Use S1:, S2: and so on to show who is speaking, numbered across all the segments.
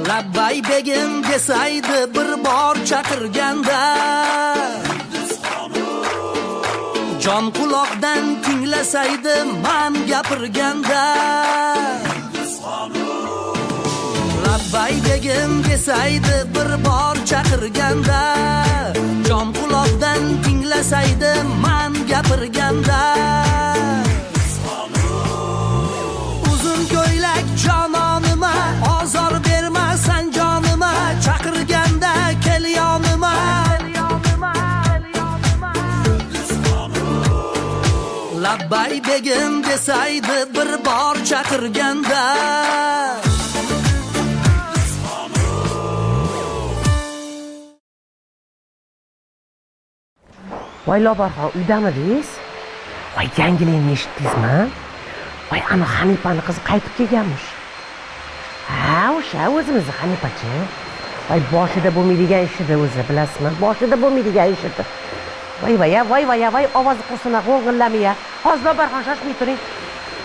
S1: Labbay begim desaydi bir bor chaqirganda. Jon quloqdan tinglasaydi man gapirganda. Labbay begim desaydi bir bor chaqirganda. Jon quloqdan tinglasaydi man gapirganda. Uzun ko'ylak jononima, ozor bermasan jonima, chaqirganda kel yonima. Labbay begim desaydi bir bor chaqirganda.
S2: Voy Lobarxon, uydamidingiz? Voy, yangilikni eshitdingizmi? Voy, ana Hanifani qizi qaytib kelganmish. Ha, o'sha o'zimizni Hanifachi. Voy, boshida bo'lmaydigan ish edi o'zi, bilasizmi? Boshida bo'lmaydigan ish edi. Voy voya, voy voya, voy ovozi qursin, g'o'g'illamaya. Hozir Lobarxon shoshmay turing.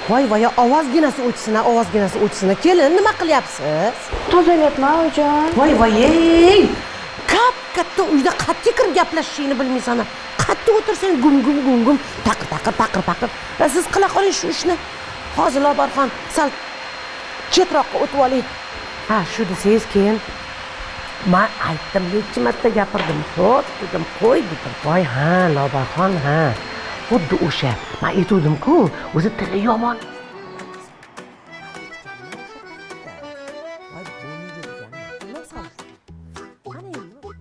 S2: Voy voya, ovozginasi o'chsin, ovozginasi o'chsin. Kelin, nima qilyapsiz?
S3: Tozalayapman, oyijon.
S2: Voy voy, ey! Kap katta uyda qayerga kirib gaplashishingni bilmaysan. Qayerda o'tirsang gum gum gum gum, taqir taqir paqir paqir. Va siz qila qoling shu ishni. Hozir Lobarxon sal chetroqqa o'tib oling. Ha, shu desangiz keyin man aytdim, necha marta gapirdim. Xo'p dedim, qo'y dedim. Voy ha, Lobarxon ha. Xuddi o'sha. Man aytuvdim-ku, o'zi tili yomon.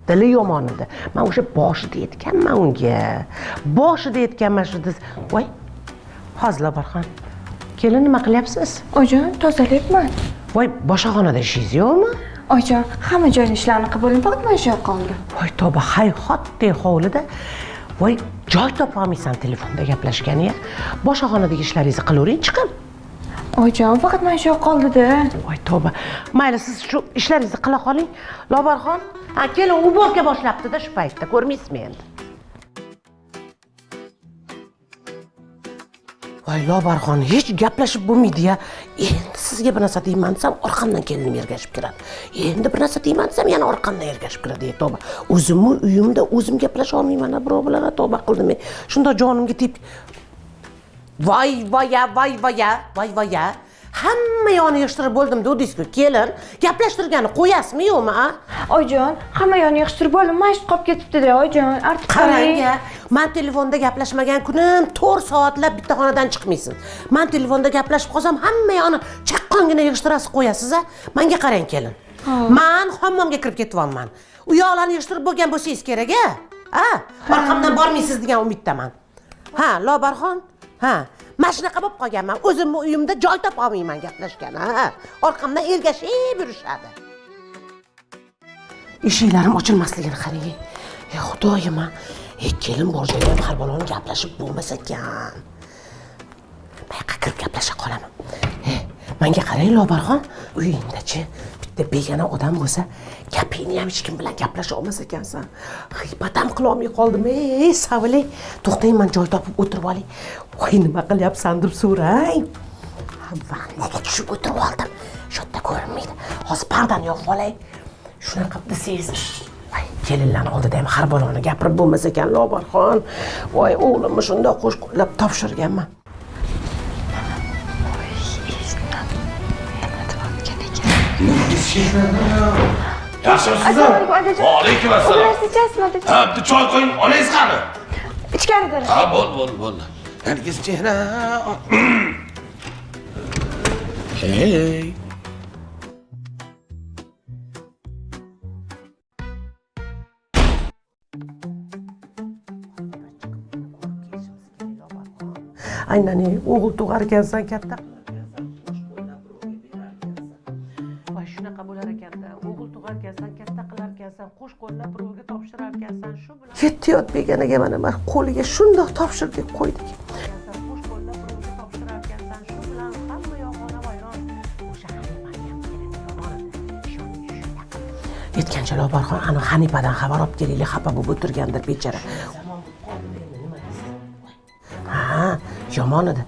S2: Tili yomon edi. Man o'sha boshida aytganman unga. Boshida aytganman shu desa. Voy. Hozir Lobarxon. Kelin, nima qilyapsiz?
S3: Oyijon, tozalayapman.
S2: Voy, boshqa xonada ishingiz yo'qmi?
S3: Oyijon, hamma joyni ishlarni qilib bo'ldim, faqat mana shu yoq qoldi.
S2: Voy tavba, hayhotdek hovlida. Voy, joy topa olmaysan telefonda gaplashgani-ya. Boshqa xonadagi ishlaringizni qilavering, chiqib.
S3: Oyijon, faqat mana shu yoq qoldi-da.
S2: Voy tavba. Mayli, siz shu ishlaringizni qila qoling. Lobarxon, ha, kelin uborka boshlabdi-da shu paytda, ko'rmaysizmi endi? Voy Lobarxon, hech gaplashib bo'lmaydi-ya. Endi sizga bir narsa deyman desam, orqamdan kelinim ergashib kiradi. Endi bir narsa deyman desam, yana orqamdan ergashib kiradi. Ey tavba. O'zimni uyimda o'zim gaplasha olmayman, birov bilan tavba qildim. Shunda jonimga tep. Voy voya, voy voya, voy voya. Hamma yoqni yig'ishtirib bo'ldim dedingiz-ku, kelin. Gaplashtirgani qo'yasizmi yo'qmi, a?
S3: Oyijon, hamma yoqni yig'ishtirib bo'ldim, mana shu qolib ketibdi-da, oyijon, artib
S2: Qarang,
S3: qo'ying.
S2: man telefonda gaplashmagan kunim 4 soatlab bitta xonadan chiqmaysiz. Man telefonda gaplashib qolsam, hamma yoqni chaqqongina yig'ishtirasiz qo'yasiz, a? Menga qarang, kelin. Man hammomga kirib ketyapman. U yoqlarni yig'ishtirib bo'lgan bo'lsangiz kerak, a? A? Orqamdan bormaysiz degan umiddaman. Ha, Lobarxon, ha. Mana shunaqa bo'lib qolganman. O'zimni uyimda joy topa olmayman gaplashgan, ha. Orqamdan ergashib yurishadi. Eshiklarim ochilmasligini qarang. Ey Xudoyim, a. Ey kelin bor joyda ham har baloni gaplashib bo'lmas ekan. Buyoqqa kirib gaplasha qolaman. Ey, menga qarang Lobarxon, uyingdachi bitta begona odam bo'lsa, gapingni ham hech kim bilan gaplasha olmas ekansan. G'iybat ham qila olmay qoldim. Ey, savili, to'xtang, men joy topib o'tirib olay. Voy, nima qilyapsan deb so'rang. Vannaga tushib o'tirib oldim. Shu yerda ko'rinmaydi. Hozir pardani yopib olay. Shunaqa qilib desangiz, voy, kelinlarni oldida ham har baloni gapirib bo'lmas ekan Lobarxon. Voy, o'g'limni shundoq qo'sh qo'llab topshirganman.
S4: Yaxshimisiz?
S3: Assalomu alaykum, adajon.
S4: Va alaykum assalom.
S3: Ular ichasizmi, adajon?
S4: Ha, bitta choy qo'ying, onangiz qani?
S3: Ichkaridalar.
S4: Ha, bo'l, bo'l, bo'l. Nargis chehra. Hey.
S2: Aynan o'g'il tug'ar ekansan, katta. Voy, shunaqa bo'lar ekanda, o'g'il tug'ar ekansan, katta qilar ekansan, qo'sh qo'llab birovga topshirar ekansan, shu bilan yetti yot beganaga mana mana qo'liga shundoq topshirdik, qo'ydik. Qo'sh qo'llab birovga topshirar ekansan, shu bilan hamma yoq xonavayron. O'sha Hanifani ham kelini yomon edi. Ishoning, shunday qilib. Aytgancha Lobarxon, ana Hanifadan xabar olib kelaylik, xafa bo'lib o'tirgandir bechora. Ha, yomon edi.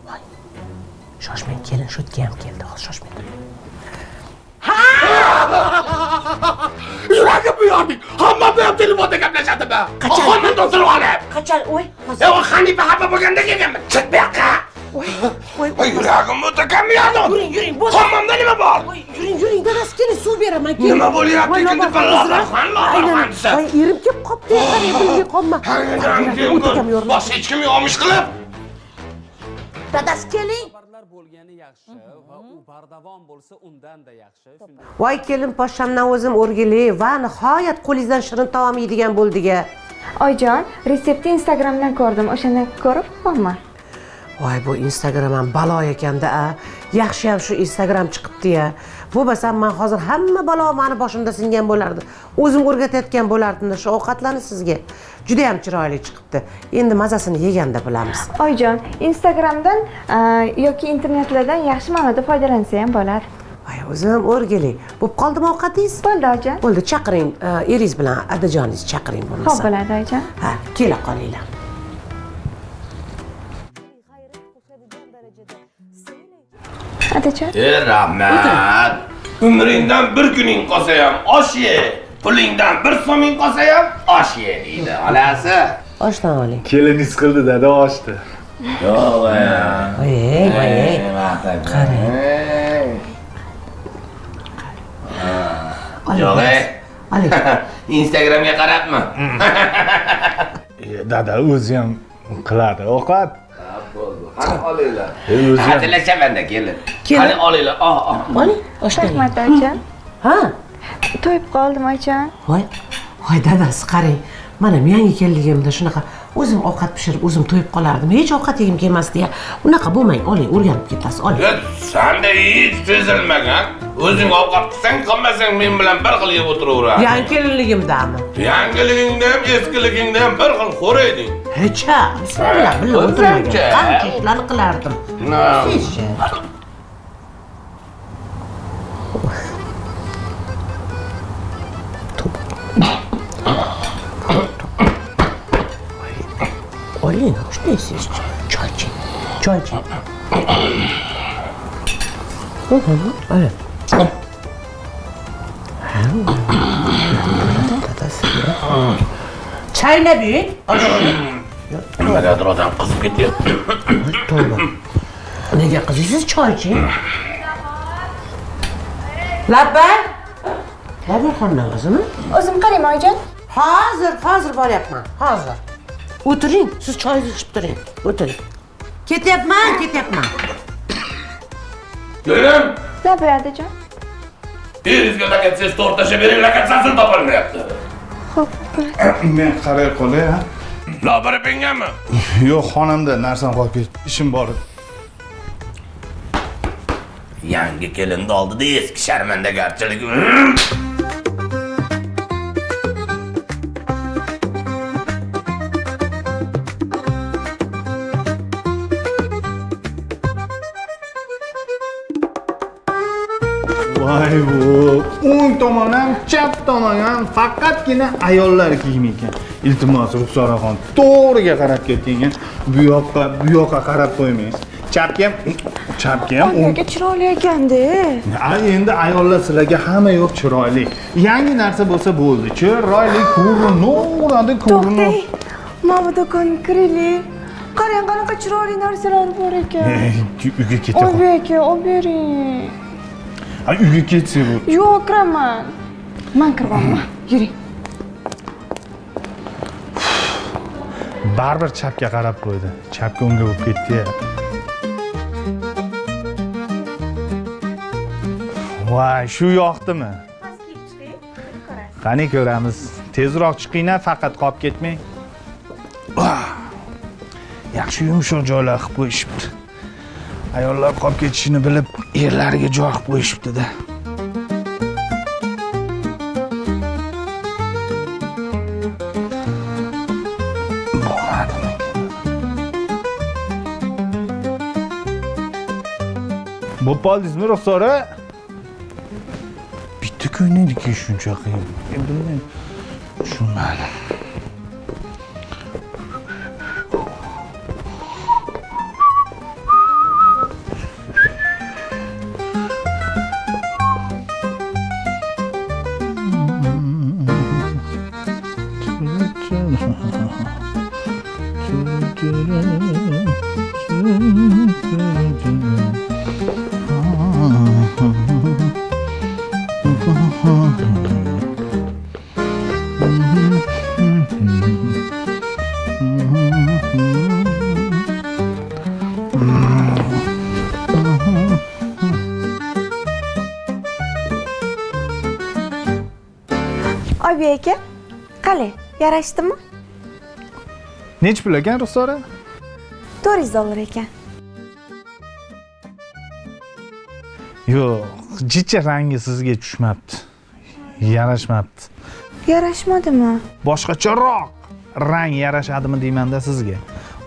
S2: Voy, shoshmang, kelin shu yerga ham keldi, hozir shoshmang turing.
S4: Yuragim yording. Hamma bilan telefonda gaplashadimi?
S2: Qachon?
S4: Xonimdan o'tirib olib.
S2: Qachon? Voy.
S4: E, o Hanifa xafa bo'lganda kelganman. Chiq bu yoqqa.
S2: Voy, voy.
S4: Voy, yuragim o'takam yordi.
S2: Yuring, yuring, bo'sh.
S4: Hammamda nima bor?
S2: Voy, yuring, yuring, dadasi keling, suv beraman, keling.
S4: Nima bo'lyapti
S2: Voy,
S4: ekan deb
S2: Lobar,
S4: Lobar,
S2: uzr. Voy, erim kelib qopti, qarang, bilmay qolma. O'takam yordi.
S4: Boshqa hech kim yo'qmish qilib.
S2: Dadasi keling.
S5: Xabarlar bo'lgani yaxshi va u bardavom bo'lsa undan-da yaxshi. Shunday
S2: Voy kelin poshshamdan o'zim o'rgili va nihoyat qo'lingizdan shirin taom yeydigan bo'ldik-a.
S3: Oyijon, retseptni Instagramdan ko'rdim. O'shanda ko'rib qolman.
S2: Voy, bu Instagram ham balo ekanda a. Yaxshi ham shu Instagram chiqibdi-ya. Bo'lmasam men hozir hamma balo mani boshimda singan bo'lardi. O'zim o'rgatayotgan bo'lardim shu ovqatlarni sizga. Juda ham chiroyli chiqibdi. Endi mazasini yeganda bilamiz.
S3: Oyijon, Instagramdan yoki internetlardan yaxshi ma'noda foydalansa ham bo'ladi.
S2: Voy, o'zim o'rgili. Bo'p qoldimi ovqatingiz?
S3: Bo'ldi, oyijon.
S2: Bo'ldi, chaqiring, eringiz bilan adajoningizni chaqiring
S3: Xo'p
S2: bo'lmasa.
S3: bo'ladi, oyijon.
S2: Ha, kela qolinglar.
S3: Adajon.
S4: E, rahmat. Umringdan bir kuning qolsa ham osh ye. Pulingdan bir so'ming qolsa ham osh ye deydi onasi.
S2: Oshdan oling.
S6: Keliningiz qildi dada oshdi.
S4: Yo'q,
S2: Voy, voy. Qarang.
S4: Yo'q,
S2: Oling.
S4: Instagramga qarabmi?
S6: Dada o'zi ham qiladi ovqat.
S4: Qani olinglar.
S6: O'zi ham.
S4: Hazillashamanda kelin.
S2: Kelin.
S4: Qani olinglar. Oh, oh.
S2: Oling, oshdan.
S3: Rahmat, oyijon.
S2: Ha?
S3: To'yib qoldim, oyijon.
S2: Voy, voy dadasi qarang. Mana yangi kelinligimda shunaqa o'zim ovqat pishirib, o'zim to'yib qolardim. Hech ovqat yegim kelmasdi ya. Unaqa bo'lmang, oling, o'rganib ketasiz, oling.
S4: Sanda hech sezilmagan. O'zing ovqat qilsang, qilmasang men bilan bir xil yeb o'tiraveradi.
S2: Yangi kelinligimdami?
S4: Yangiligingda ham, eskiligingda ham bir xil xo'r eding.
S2: Hech-a, sizlar bilan birga o'tirmagan.
S4: O'zimcha.
S2: Qancha ishlarni qilardim.
S4: Na.
S2: Sizchi? Oling, shunday siz. Choy iching. Choy iching. Oling. Dadasi. Chaynab yeng.
S4: Nimagadir odam qizib ketyapti.
S2: Tavba. Nega qiziysiz, choy iching? Labbay. Boburxonning qizimi?
S3: O'zim qarayman, oyijon.
S2: Hozir, hozir boryapman. Hozir. O'tiring, siz choyingizni ichib turing. O'tiring. Ketyapman, ketyapman.
S4: Kelin,
S3: Labbay, adajon.
S4: eringizga lakatsiz to'rt tashlab bering, lakatsasini topolmayapti.
S3: Xo'p, bo'ladi.
S6: Men qaray qolay, ha?
S4: Lobar opangami?
S6: Yo'q, xonamda narsam qolib ketdi. Ishim bor edi.
S4: Yangi kelinni oldida eski sharmandagarchilik.
S6: Voy bu. O'ng tomon ham, chap tomon ham faqatgina ayollar kiyimi ekan. Iltimos, Ruxsoraxon, to'g'riga qarab keting. Bu yoqqa, bu yoqqa qarab qo'ymang. Chapga ham, chapga ham, o'ng.
S3: Nega chiroyli ekanda?
S6: A, endi ayollar sizlarga hamma yo'q chiroyli. Yangi narsa bo'lsa bo'ldi. Chiroyli ko'rinaveradi, ko'rinadi.
S3: To'xtang. Mana bu do'konga kiraylik. Qarang, qanaqa chiroyli narsalar bor ekan.
S6: Uyga keta qol.
S3: Oybek aka, olib bering.
S6: Ha, uyga ketsak bu.
S3: Yo'q, kiraman. Men kiryapman. Yuring.
S6: Baribir chapga qarab qo'ydi. Chapga o'ngga bo'lib ketdi-ya. Voy, shu yoqdimi? Qani ko'ramiz. Tezroq chiqinglar, faqat qolib ketmang. Yaxshi yumshoq joylar qilib qo'yishibdi. Ayollar qolib ketishini bilib, erlariga joy qilib qo'yishibdi-da. Bo'lmadimi? Bo'p qoldingizmi, Ruxsora? Bitta ko'ylakniki shuncha qiyin. Bilmayman. Tushunmadim.
S3: Oybek aka, qalay, yarashdimi?
S6: Nechi pul ekan, Ruxsora?
S3: $400 ekan.
S6: Yo'q, jicha rangi sizga tushmabdi. Yarashmabdi.
S3: Yarashmadimi?
S6: Boshqacharoq rang yarashadimi deymanda sizga.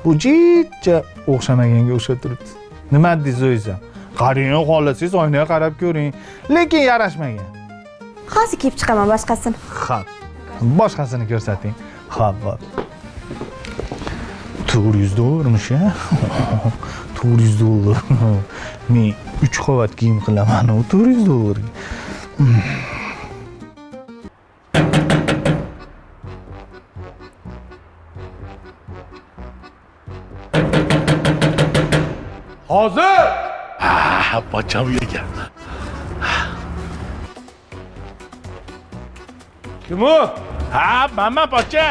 S6: Bu jicha o'xshamaganga o'xshab turibdi. Nima deysiz o'zingiz ham? Qarang, xohlasangiz oynaga qarab ko'ring, lekin yarashmagan.
S3: Hozir kiyib chiqaman boshqasini.
S6: Xo'p. Boshqasini ko'rsating. Xo'p, xo'p. $400 a? $400. Men 3 qavat kiyim qilaman u $400.
S4: Hozir.
S7: Ha, pochcham ekan.
S4: Kim u?
S7: Ha, manman pochcha.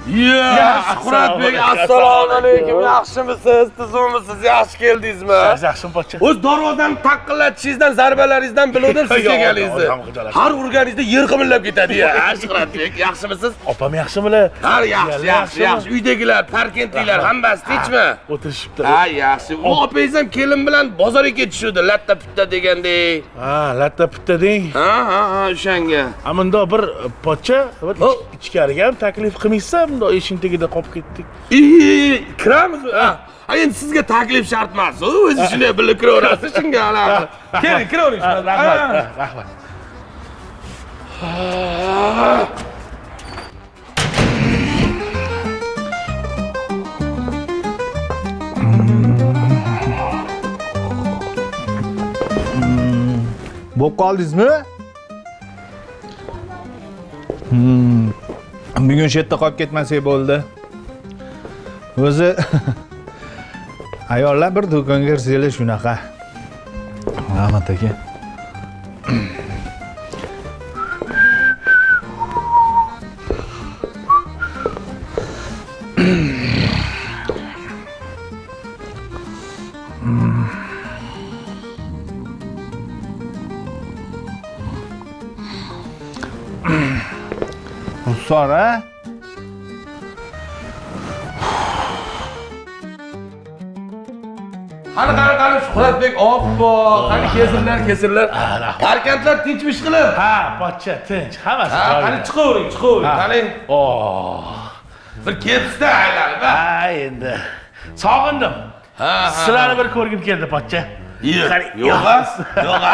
S4: Ya, Shuhratbek, assalomu alaykum. Yaxshimisiz? Tuzukmisiz? Yaxshi keldingizmi?
S7: Yaxshimi pochcha?
S4: O'z darvozani taqqillatishingizdan, zarbalaringizdan biluvdim siz kelganingizni. Har urganingizda yer qimillab ketadi ya. Shuhratbek, yaxshimisiz?
S7: Opam yaxshimilar?
S4: Ha, yaxshi, yaxshi, yaxshi. Uydagilar, parkentliklar hammasi tinchmi?
S7: O'tirishibdi.
S4: Ha, yaxshi. U opangiz ham kelin bilan bozorga ketishuvdi, latta putta degandek.
S7: Ha, latta putta deng.
S4: Ha, ha, ha, o'shanga.
S7: Ha, bunda bir pochcha, ichkariga ham taklif qilmaysiz, bunda eshik tagida qolib ketdik.
S4: Kiramizmi? Ha, endi sizga taklif shart emas. O'zi shunday bilib kiraverasiz, shunga alohida. Keling, kiravering.
S7: Rahmat, rahmat.
S6: Bo'lib qoldingizmi? Bugun shu yerda qolib ketmasak bo'ldi. O'zi ayollar bir do'konga kirsanglar shunaqa. Rahmat aka. Ruxsora.
S4: Qani, qani, qani Shuhratbek, oppo, qani kesillar, kesillar. Parkentlar tinchmi ish qilib?
S7: Ha, pochcha, tinch, hammasi
S4: Ha,
S7: joyida.
S4: qani chiqavering, chiqavering, qani.
S7: Oh.
S4: Bir kelibsizda aylanib, ha.
S7: Ha, endi sog'indim.
S4: Ha, ha.
S7: Sizlarni bir ko'rgim keldi, pochcha.
S4: Yo'q, yo'q, yo'q.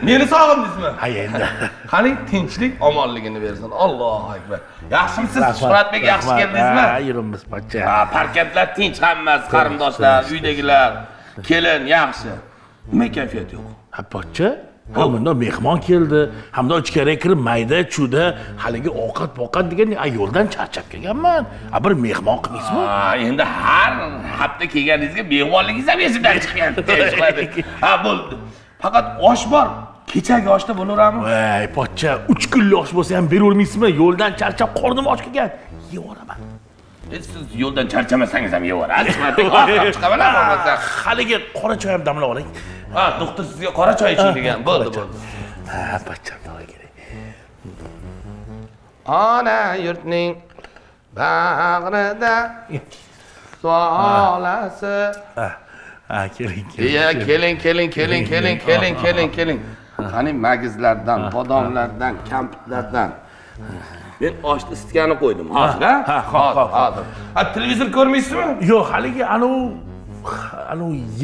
S4: Meni sog'indingizmi?
S7: Ha, endi.
S4: Qani tinchlik, omonligini bersin. Allohu akbar. Yaxshimisiz Shuhratbek, yaxshi keldingizmi?
S7: Ha, yuribmiz pochcha.
S4: Ha, parkentlar tinch hammasi, qarindoshlar, uydagilar, kelin yaxshi. Nima kayfiyat yo'q?
S7: Ha, pochcha, ha, bunda mehmon keldi. Hamda ichkariga kirib mayda chuda haligi ovqat poqat degan, yo'ldan charchab kelganman. Ha, bir mehmon qilmaysizmi?
S4: Ha, endi har hafta kelganingizga mehmonligingiz ham esimdan chiqgan. Ha, bo'ldi. Faqat osh bor. Kechagi oshda bo'laverami?
S7: Voy, pochcha, 3 kunlik osh bo'lsa ham beravermaysizmi? Yo'ldan charchab qornim och kelgan. Yevoraman.
S4: Siz yo'ldan charchamasangiz ham yevorasiz. Oxirab chiqaman bo'lmasa.
S7: Haligi qora choy ham damlab oling.
S4: Ha, doktor sizga qora choy iching degan. Bo'ldi, bo'ldi.
S7: Ha, pochcham to'g'ri kerak.
S4: Ona yurtning bag'rida solasi.
S7: Ha, keling, keling.
S4: Ya, keling, keling, keling, keling, keling, keling, keling. Qani magizlardan, bodomlardan, kampitlardan. Men oshni isitgani qo'ydim. Hozir, ha?
S7: Ha, hop, hop,
S4: hozir. Ha, televizor ko'rmaysizmi?
S7: Yo'q, haligi anu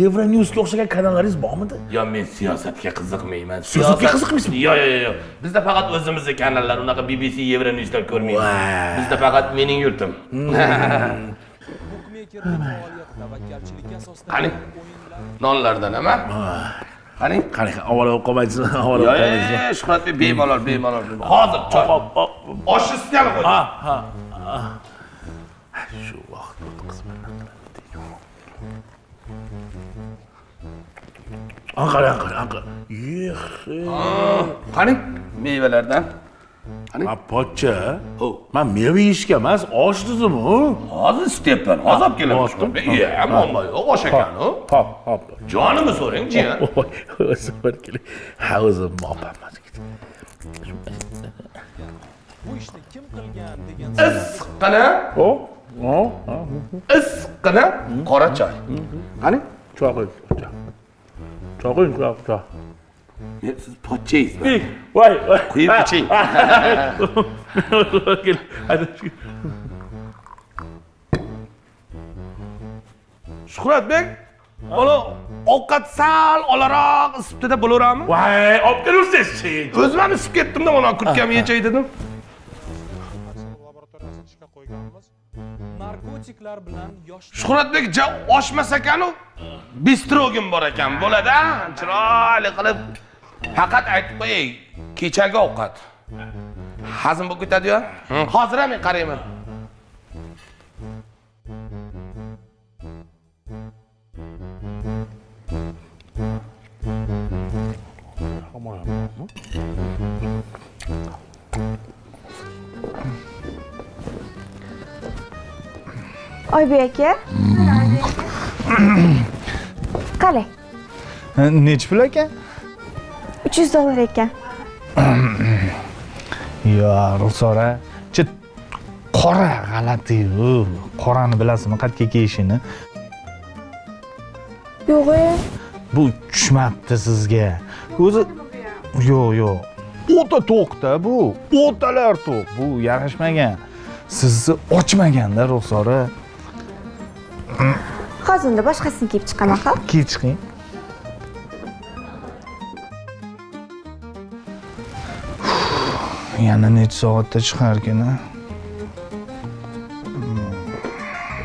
S7: Euronewsga o'xshagan kanallaringiz bormidi?
S4: Yo, men siyosatga qiziqmayman.
S7: Siyosatga qiziqmaysizmi?
S4: Yo'q, yo'q, yo'q. Bizda faqat o'zimizni kanallar, unaqa BBC, Euronewslar ko'rmaymiz. Bizda faqat mening yurtim. Qani? Nonlardan, nima? Qarang.
S7: Qarang, avval olib qolmaysizmi? Avval olib qolmaysizmi?
S4: Yo'q, Shuhratbek, bemalol, bemalol. Hozir choy. Osh isitgani qo'y.
S7: Ha, ha. Shu vaqt o'tkazib. Anqara, Anqara, Anqara. Yexi.
S4: Qani mevalardan.
S7: Ha, pochcha. Men meva yeyishga emas, osh dedim-u.
S4: Hozir istityapman, hozir olib kelaman. Shuhratbek. Iya, muammo yo'q, osh ekan u.
S7: Hop, hop.
S4: Jonimni so'rang, jiyan.
S7: O'zi bir keling. Ha, o'zim opam.
S5: Bu ishni kim qilgan degan
S4: Issiqqina,
S7: O, o,
S4: issiqqina qora choy. Qani?
S7: Choy qo'y, choy. Choy qo'ying, choy, choy.
S4: Siz pochchaysiz.
S7: Voy, voy.
S4: Quyib iching. Shuhratbek, mana ovqat sal olaroq isibdi-da bo'laverami?
S7: Voy, olib kelursiz.
S4: O'zim ham isib ketdim-da, mana kurtkamni yechay dedim.
S5: Narkotiklar bilan yosh
S4: Shuhratbek ja oshmas ekan-u, bistrogim bor ekan, bo'ladi-a? Chiroyli qilib. Faqat aytib qo'yay, kechagi ovqat. Hazm bo'lib ketadi-ya. Hozir ham men qarayman.
S3: Oybek aka. Qalay?
S6: Nechi pul ekan?
S3: $300 ekan.
S6: Yo, Ruxsora, chet qora g'alati-yu. Qorani bilasizmi, qayerga kiyishini?
S3: Yo'q.
S6: Bu tushmabdi sizga. O'zi yo'q, yo'q. O'ta to'qda bu. O'talar to'q. Bu yarashmagan. Sizni ochmaganda Ruxsora.
S3: Hozir unda boshqasini kiyib chiqaman, xo'p?
S6: Kiyib chiqing. Yana necha soatda chiqarkin, a?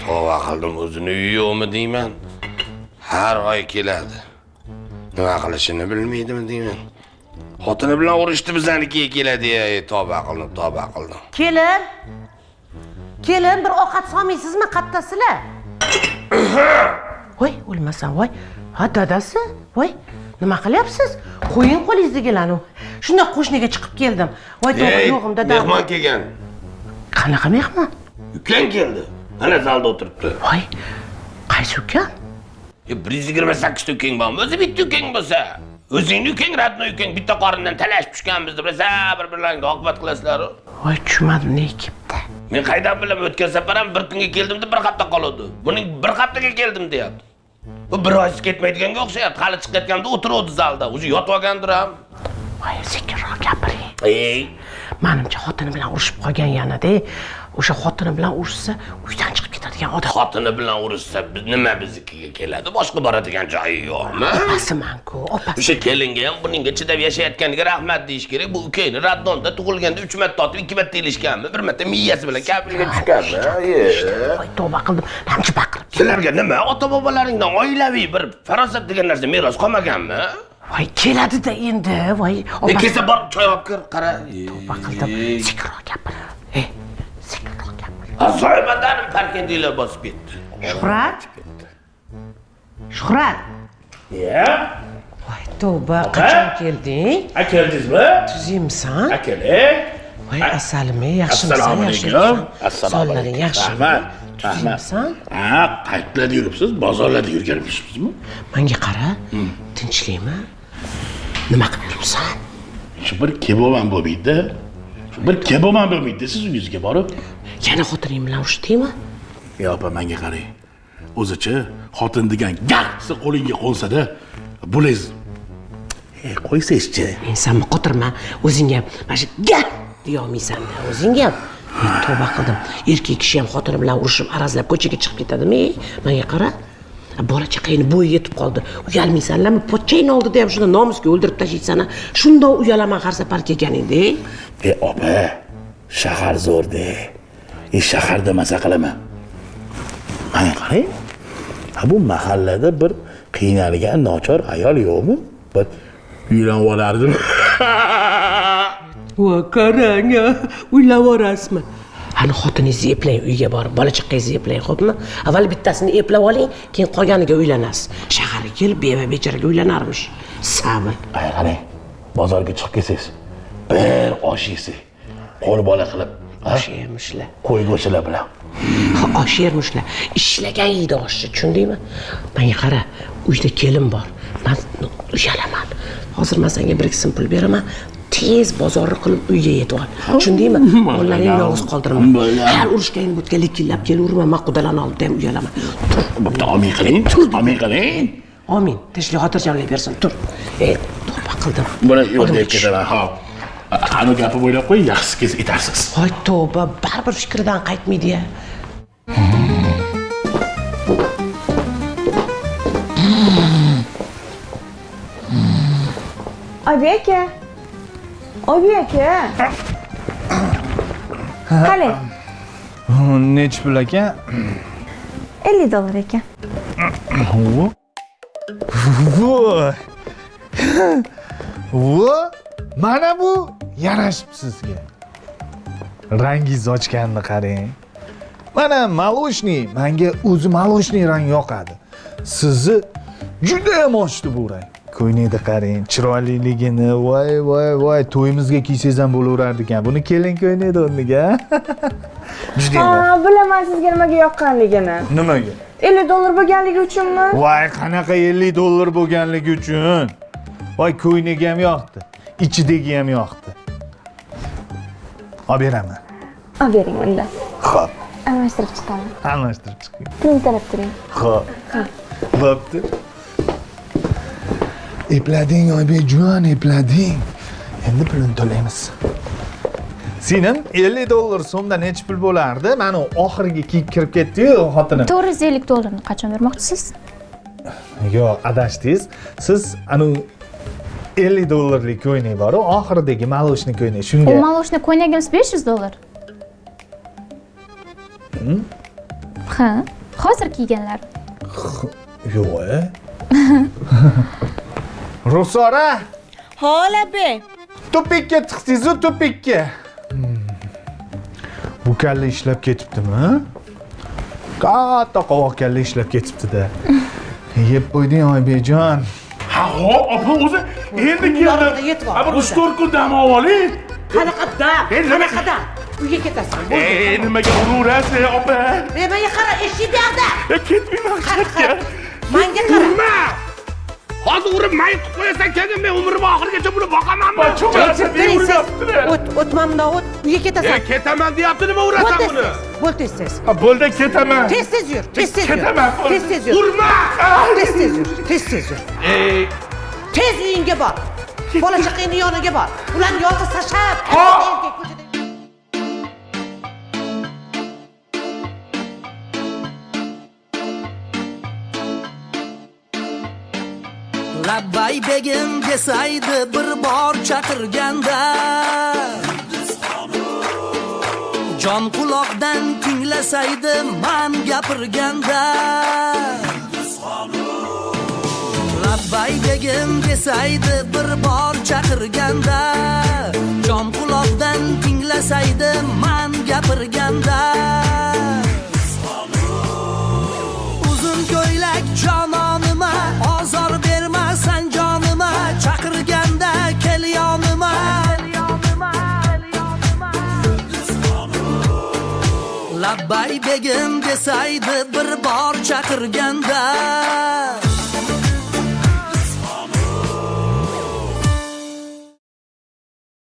S4: Tavba qildim, o'zini uyi yo'qmi deyman. Har oy keladi. Nima qilishini bilmaydimi deyman. Xotini bilan urushdi, bizanikiga keladi. Ey, tavba qildim, tavba qildim.
S2: Kelin. Kelin, bir ovqat solmaysizmi, qattasizlar? Voy, o'lmasam, voy. Ha, dadasi, voy. Nima qilyapsiz? Qo'ying qo'lingizdagilarni. Shunda qo'shniga chiqib keldim. Voy, to'g'ri, yo'g'im, dada.
S4: Mehmon kelgan.
S2: Qanaqa mehmon?
S4: Ukang keldi. Mana zalda o'tiribdi.
S2: Voy, qaysi ukam?
S4: 128 ta ukang bormi? O'zi bitta ukang bo'lsa. O'zingni ukang, radnoy ukang bitta qorindan talashib tushganmiz deb bilsa, bir-birlaringga oqibat qilasizlar.
S2: Voy, tushunmadim, nega kelibdi?
S4: Men qaydan bilaman, o'tgan safar ham bir kunga keldim deb bir hafta qoldi. Buning bir haftaga keldim deyapti. Bu bir oysiz ketmaydiganga o'xshayapti. Hali chiqayotganda o'tiruvdi zalda. O'zi yotib olgandir ham.
S2: Voy, sekinroq gapiring.
S4: Ey,
S2: Manimcha xotini bilan urushib qolgan yanada. O'sha xotini bilan urushsa, uydan chiqib ketadigan odam.
S4: Xotini bilan urushsa, nima biznikiga keladi? Boshqa boradigan joyi yo'qmi?
S2: Opasiman-ku, opasi.
S4: O'sha kelinga ham buningga chidab yashayotganiga rahmat deyish kerak. Bu ukangni raddonda tug'ilganda 3 marta otib, 2 marta ilishganmi? Bir marta miyasi bilan kapliga tushganmi?
S2: Voy, tavba qildim. Namchi baqirib.
S4: Sizlarga nima ota-bobolaringdan oilaviy bir farosat degan narsa meros qolmaganmi?
S2: Voy, keladi-da endi. Voy, opasi.
S4: Kelsa borib choy olib kir, qara.
S2: Tavba qildim. Sekinroq gapir. Ey, sekinroq gapir.
S4: Zoymadanim parkentliklar bosib ketdi.
S2: Shuhrat. Shuhrat.
S7: Ya?
S2: Voy, tavba, qachon kelding?
S7: Ha, keldingizmi?
S2: Tuzimsan?
S7: Ha, keling.
S2: Voy, asalim, yaxshimisan?
S7: Assalomu alaykum. Assalomu
S2: Solaring
S7: alaykum.
S2: yaxshimi?
S7: Rahmat. Rahmat.
S2: Tuzimsan?
S7: Ha, qayerlarda yuribsiz? Bozorlarda yurganmishsizmi?
S2: Menga qara, tinchlikmi? Nima qilib yuribsan?
S7: Shu bir keboman bo'lmaydi. Shu bir keboman bo'lmaydi siz uyingizga borib.
S2: Yana xotining bilan urushdingmi?
S7: Ey opa, menga qarang. O'zicha xotin degan gapsi qo'lingga qo'nsa-da, buliz. Ey, qo'ysangizchi.
S2: Men sanmi qotirma, o'zing ham mana shu gap deya olmaysan-da, o'zing ham. Tavba qildim. Erkak kishi ham xotini bilan urushib, arazlab ko'chaga chiqib ketadimi? Ey, menga qara. Bola chaqangni bo'yi yetib qoldi. Uyalmaysanlarmi? Pochchangni oldida ham shunda nomusga o'ldirib tashlaysan. Shundoq uyalaman har safar kelganingda.
S7: Ey opa, shahar zo'rda. Ey, shaharda maza qilaman. Mana qarang. Ha, bu mahallada bir qiynalgan nochor ayol yo'qmi? Bir uylanib olardim.
S2: Va qarang, uylavorasizmi? Ani xotiningizni eplang, uyga borib, bola chaqangizni eplang, xo'pmi? Avval bittasini eplab oling, keyin qolganiga uylanasiz. Shaharga kelib beva becharaga uylanarmish. Savil.
S7: Ay qarang, bozorga chiqib kelsangiz, bir osh yesak, qo'l bola qilib,
S2: Osh yermishlar.
S7: Qo'y go'shtlar bilan.
S2: Ha, osh yermishlar. Ishlagan yeydi oshni, tushundingmi? Menga qara, uyda kelin bor. Men uyalaman. Hozir men senga 1-2 so'm pul beraman. Tez bozorni qilib uyga yetib ol. Tushundingmi? Bolalaringni yolg'iz qoldirma. Har urushgan bo'tga likillab kelaverma, men qudalarni oldida ham uyalaman. Tur.
S7: Bo'pti, omin qiling, tur, omin qiling.
S2: Omin. Tinchlik xotirjamlik bersin. Tur. Tavba qildim.
S7: Buni yo'lda yeb ketaman, hop. Ani gapni o'ylab qo'y, yaxshisi kelsa etarsiz.
S2: Voy tavba, baribir fikridan qaytmaydi-ya.
S3: Oybek aka. Oybek aka. Qalay?
S6: Nechi pul ekan?
S3: 50 dollar ekan.
S6: Voy. Voy. Mana bu yarashib sizga. Rangingiz ochganini qarang. Mana maloshniy, menga o'zi maloshniy rang yoqadi. Sizni juda ham ochdi bu rang. Ko'ynakni qarang, chiroyliligini, voy voy voy, to'yimizga kiysangiz ham bo'laverardi ekan. Buni kelin ko'ynakni o'rniga. Juda ham.
S3: Ha, bilaman sizga nimaga yoqqanligini.
S6: Nimaga?
S3: 50 dollar bo'lganligi uchunmi?
S6: Voy, qanaqa 50 dollar bo'lganligi uchun. Voy, ko'ynagi ham yoqdi, ichidagi ham yoqdi. Olib beraman.
S3: Olib bering unda.
S6: Xo'p.
S3: Almashtirib chiqaman.
S6: Almashtirib chiqing.
S3: Pulni talab turing.
S6: Xo'p. Bo'pti. Eplading, Oybekjon, eplading. Endi pulini to'laymiz. Senim 50 dollar so'mda necha pul bo'lardi? Mana oxirgi kiyib kirib ketdi-yu xotinim.
S8: 450 dollarni qachon bermoqchisiz?
S6: Yo'q, adashdingiz. Siz anu 50 dollarlik ko'ynak bor-u, oxiridagi maloshni ko'ynak. Shunga.
S8: U maloshni ko'ynagimiz 500 dollar. Ha, hozir kiyganlar.
S6: Yo'q. Ruxsora.
S3: Ha, labbay.
S6: Tupikka chiqdingiz-u, tupikka. Bu kalla ishlab ketibdimi? Katta qovoq kalla ishlab ketibdi-da. Yeb qo'yding, Oybekjon.
S7: Ha, hop, opa o'zi endi keldi.
S2: Yorug'da yetib ol.
S7: Ha, bir 3-4 kun dam oling.
S2: Qanaqa dam?
S7: Nima?
S2: Qanaqa dam? Uyga ketasan.
S7: Nimaga uraverasiz, opa?
S2: Menga qara, eshik bu yoqda.
S7: Ketmayman
S2: Qara,
S7: chetga.
S2: Menga qara.
S4: Urma! Hozir urib mayib qilib qo'yasan, keyin men umrim oxirigacha buni boqamanmi?
S2: O't, o't, mana bundoq o't. Uyga ketasan.
S4: Ketaman deyapti, nima urasan buni?
S2: Bo'l tez tez.
S7: Ha, bo'ldi, ketaman.
S2: Tez tez yur, tez tez yur.
S7: Ketaman, bo'ldi.
S2: Tez tez yur.
S4: Urma!
S2: Tez tez yur, tez tez yur. Tez uyingga bor. Bola chaqangni yoniga bor. Ularni yolg'iz tashlab, erkak ko'chada.
S1: Labbay begim desaydi bir bor chaqirganda, jon quloqdan tinglasaydi man gapirganda. Labbay begim desaydi bir bor chaqirganda, jon quloqdan tinglasaydi man gapirganda. Uzun ko'ylak jononima, ozor bermasan jonima, chaqirganda kel yonima. Labbay begim desaydi bir bor chaqirganda.